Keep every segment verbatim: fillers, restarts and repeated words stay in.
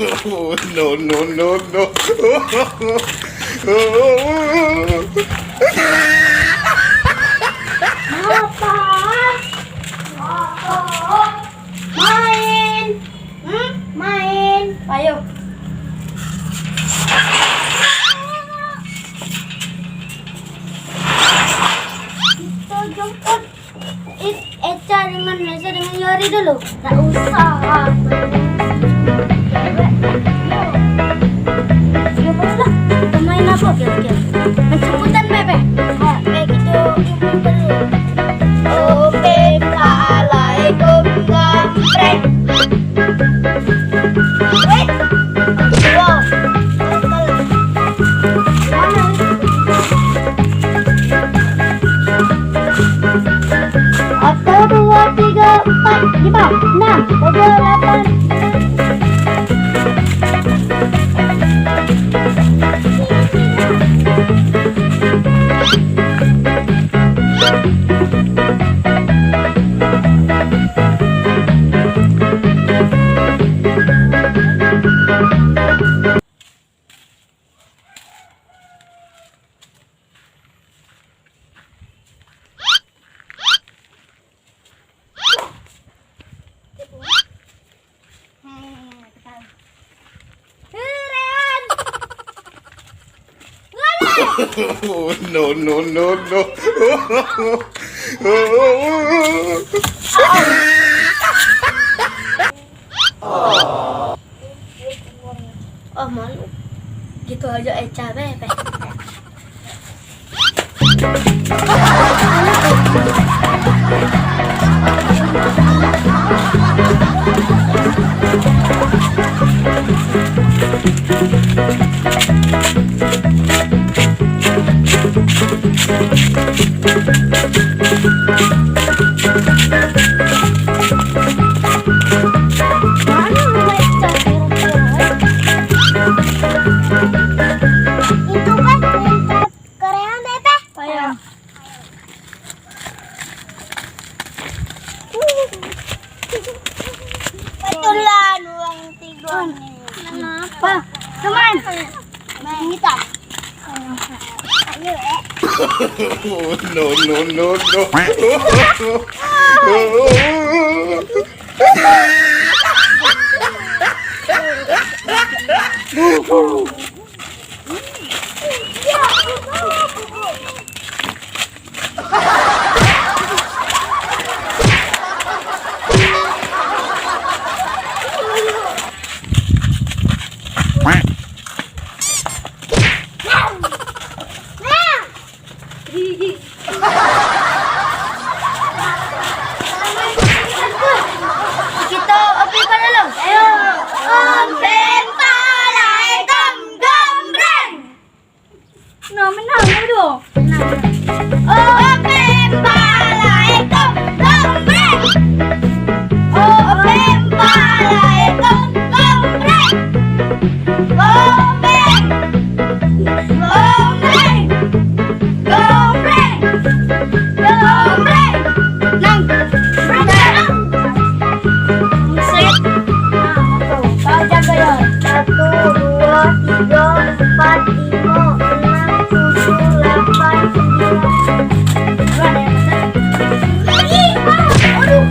Oh, no, no, no, no. Apa? Apa? Main. Hmm? Main. Ayo. Kita jemput It, Eca dengan Nesa dengan Yori dulu. Tak usah. Cewek. Yo. Yo, boleh lah. Kita main apa kira-kira? Menjemputan, Bebe. Ha, kayak gitu. Jemput dulu. Oke, Assalamualaikum, gambreng. Wait. Wow. Satu, dua, tiga, empat, lima, enam, tujuh, delapan. No, no, no, no. Oh, malu. Gitu aja Eca, Bebe. Itu kan Korea, Bebe. Ayo. Betulan wong tiga ni. Kenapa? Teman. Main gitar. Ayo, eh. No, no, no, no. Kita opi pala lo. Ayo. Om Pempala Itom Gambreng. Nah, menang, aduh. Om Pempala Itom Gambreng. Om Pempala Itom Gambreng. Gambreng. Gambreng. Gambreng. Gambreng. Nang. Gambreng. Set. Nah, tuh. Kau jaga ya. Satu, dua, tiga, empat, lima, enam, tujuh, delapan, sembilan. Aduh.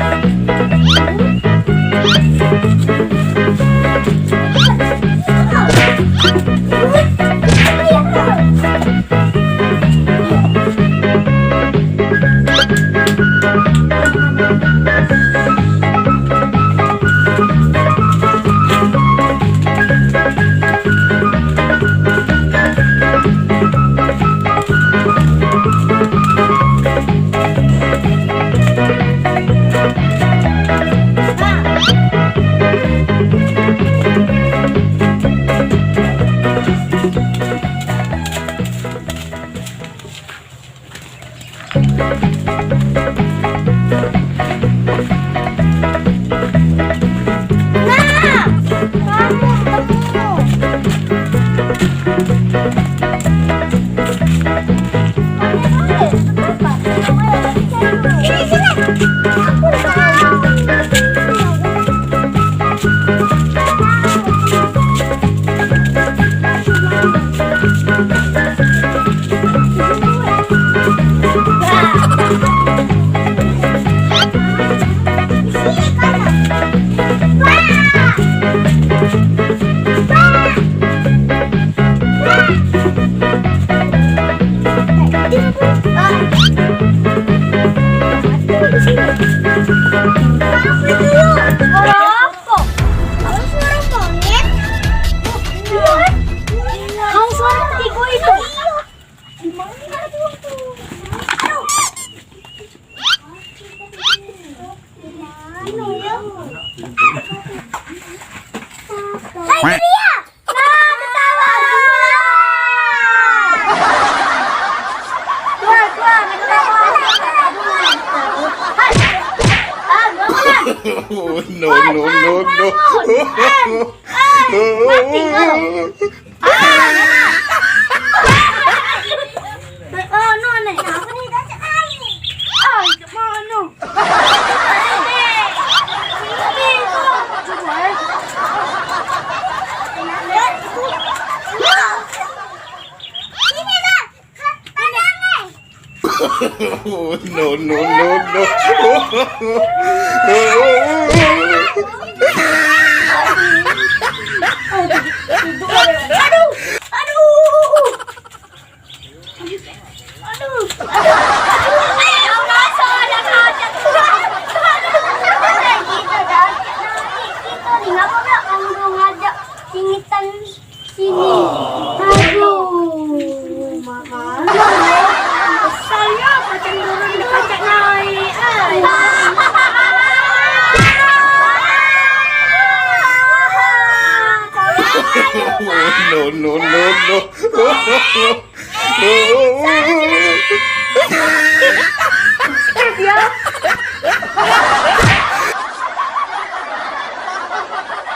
Tinggal. Anu nih. Apa nih? Dak cak naik. Ah, cak mano? Ini, Bang. Tangan nih. No, no, no, no. Aduh, aduh. Aduh. Aduh. Ayo, masuk, ada kaca. Kita dah, kita ni. Ngapa pula kamu mau ngajak singitan sini? Aduh, makanya. Kesal ya, pacak turun, pacak naik. Ay. No, no, no, no.